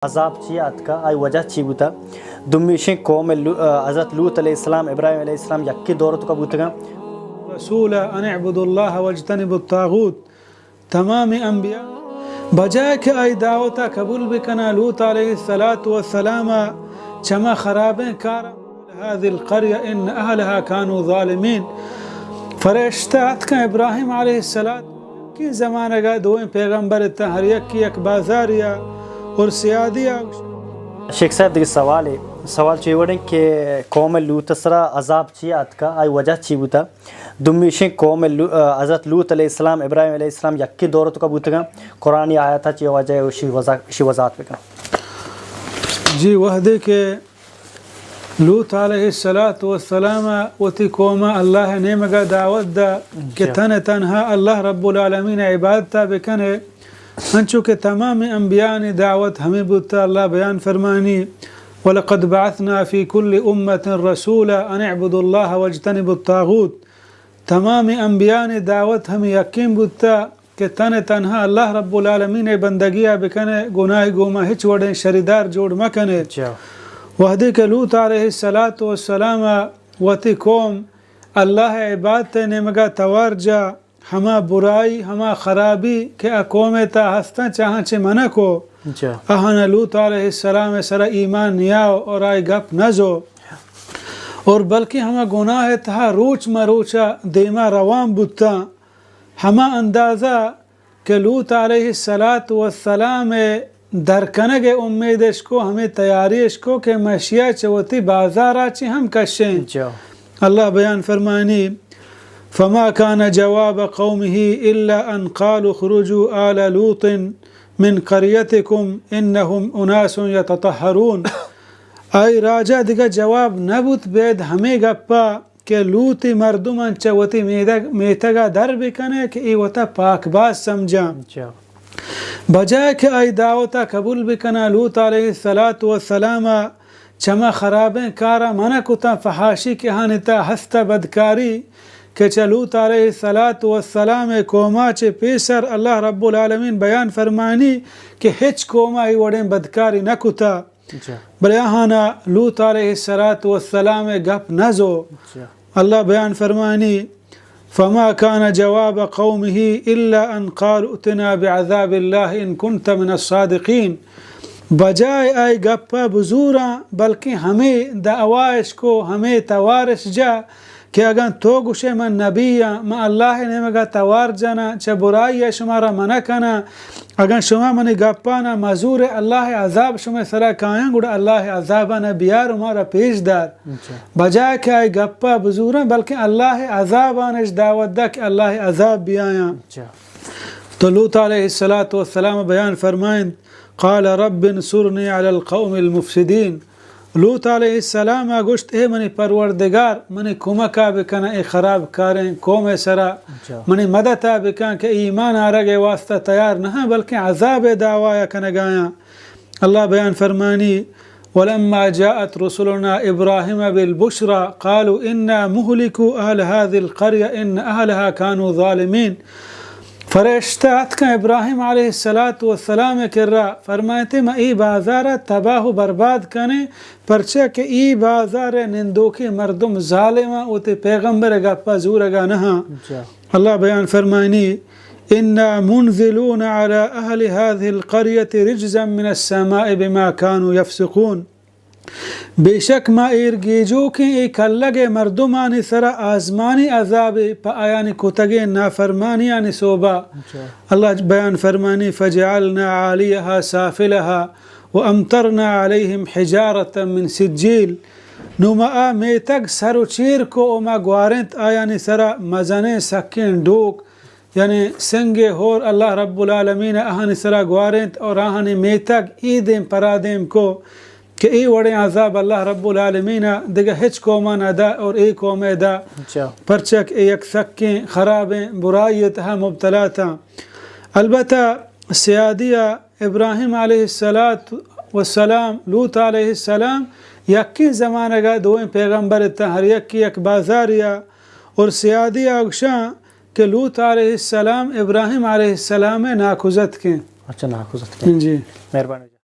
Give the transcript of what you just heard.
عذاب چیا اتکا، آئی وجہ چی بوتا؟ دومی ایشیں قوم لو-، آ، حضرت لوط علیہ السلام، ابراہیم علیہ السلام یکی دور توکا بوتگاں۔ رسول ان اعبدوا اللہ واجتنبوا الطاغوت۔ تمام انبیاء بجائے کہ آئی دعوتا قبول بکنا، لوط علیہ الصلوۃ والسلام چما خرابیں کار، هذه القرية إن أهلها كانوا ظالمين۔ فرشتہ اتکاں ابراہیم علیہ السلام، کہ زمانگا دوئیں پیغمبر اتاں، ہر یکی یک بازاریا اور سیادیا۔ شیخ صاحب، دیگہ سوالے، سوال چی وڑیں کہ قوم لوط سرا عذاب چی اتکا، آئی وجہ چی بوتا؟ دومی ایشیں قوم لو-، آ، حضرت لوط علیہ السلام، ابراہیم علیہ السلام یکی دور توکا بوتگاں، قرآنی آیتا چی وجہ، اشی وضاح-، اشی وضاحت بکن۔ جی، وہدے کہ لوط علیہ الصلوۃ والسلام وتی قوم اللہ نیمگا دعوت دا کہ جی۔ تن تنہا اللہ رب العالمین عبادتا بکنے، انچو کہ تمام انبیاءانی دعوت ہمیں بوتا۔ اللہ بیان فرمانی، ولقد بعثنا في كل أمة رسولا أن اعبدوا الله واجتنبوا الطاغوت۔ تمام انبیاءانی دعوت ہمیں یقین بوتا کہ تن تنہا اللہ رب العالمین بندگیا بکنے، گناہ گوما ہچ وڑیں شریدار جوڑ مکنے۔ جا۔ وہدے کہ لوط علیہ الصلوۃ والسلام وتی قوم اللہ عبادت نیمگا توار جا، ہما برائی، ہما خرابی کہ آ قوم تا ہستاں، چاہاں چہ منع کو۔ جا۔ آہانا لوط علیہ السلام سر ایمان نیاو اور آئی گپ نزو۔ اور بلکہ ہما گناہ تہا روچ مروچا دیما روان بوتاں۔ ہما اندازہ کہ لوط علیہ الصلوۃ والسلام درکنگ امید اش کو، ہمیں تیاری اش کو کہ مشیا چہ وتی بازارا چی ہم کشیں۔ جا۔ اللہ بیان فرمانی، فما كان جواب قومه إلا أن قالوا اخرجوا آل لوط من قريتكم إنهم أناس يتطهرون۔ آئی راجا دگہ جواب نبوت بید ہمیں گپا کہ لوطی مردمان چہ وتی میدگ، میتگا در بکنے کہ ای وتا پاک باز سمجھاں۔ جا۔ بجائے کہ آئی دعوتا قبول بکنا، لوط علیہ الصلوۃ والسلام چما خرابیں کارا منع کتاں، فحاشی کہ آہانی تا ہستا بدکاری کہ چہ لوط علیہ الصلوۃ والسلام قوما چہ پیسر اللہ رب العالمین بیان فرمانی کہ ہچ قوما ای وڑیں بدکاری نہ کتا۔ جا۔ بلے آہانا لوط علیہ الصلوۃ والسلام گپ نزو۔ جا۔ اللہ بیان فرمانی، فما كان جواب قومه إلا أن قالوا ائتنا بعذاب الله إن كنت من الصادقين۔ بجائے آئی گپا بزوراں، بلکہ ہمیں دعوائش کو، ہمیں توارش جا کہ اگاں تو گوشے من نبی آں، من اللہ نیمگا توار جناں، چہ برائی شمارا منع کناں، اگاں شما منی گپانا مزور، اللہ عذاب شمے سرا کایاں، گڑا اللہ عذابانا بیار و مارا پیش دار۔ اچھا۔ بجائے کہ آئی گپا بزوراں، بلکہ اللہ عذابانش دعوت دا کہ اللہ عذاب بیایاں۔ اچھا۔ تو لوط علیہ الصلوۃ والسلام بیان فرمائیں، قال رب انصرني على القوم المفسدين۔ لوط علیہ السلام ء گوشت، اے منی پروردگار، منی کمک ء بکن اے خراب کاریں قوم ء سرا، اچھا۔ منی مدد ء بکن کہ ایمان آرگ ء واسطہ تیار نہ، بلکیں عذاب ء دعوی ء کنگ ء آیاں۔ اللہ بیان فرمانی، ولما جاءت رسلنا ابراهيم بالبشرى قالوا إنا مهلكو أهل هذه القرية إن أهلها كانوا ظالمين۔ فرشتہ اتکاں ابراہیم علیہ الصلوۃ والسلام ء کرا، فرمائیتے، ما اے بازار ء تباہ و برباد کنیں، پرچا کہ اے بازار ء نندوکیں مردم ظالماں، وتی پیغمبر ء گپا زورگا نہ آں۔ جا۔ اللہ بیان فرمائنی، إنا منزلون على أهل هذه القرية رجزا من السماء بما كانوا يفسقون۔ بے شک ما ایر گیجوکیں اے کلگ ء مردمانی سرا آزمانی عذابے پہ آیانی کتگیں نافرمانیانی سوبا۔ اچھا۔ اللہ بیان فرمانی، فجعلنا عاليها سافلها وأمطرنا عليهم حجارة من سجيل۔ نوں ما آ میتگ سر و چیر کو و ما گوارینت آیانی سرا مزنیں سکیں ڈوک، یعنی سنگ ہور اللہ رب العالمین آہانی سرا گوارینت اور آہانی میتگ ایدیم پرادیم کو کہ اے وڑیں عذاب اللہ رب العالمین دگہ ہچ قوما نہ دا اور اے قوم دا۔ اچھا۔ پرچا کہ اے یک سکیں خرابیں برائی تہا مبتلا تاں۔ البتہ سیادی ء ابراہیم علیہ الصلوۃ والسلام، لوط علیہ السلام، یکیں زمانگ ء دوئیں پیغمبر اتاں، ہر یکے یک بازارے ء، اور سیادی ء گشاں کہ لوط علیہ السلام ابراہیم علیہ السلام ء ناکوزتکیں۔ اچھا، ناکوزتکیں۔ جی۔ مہربانی۔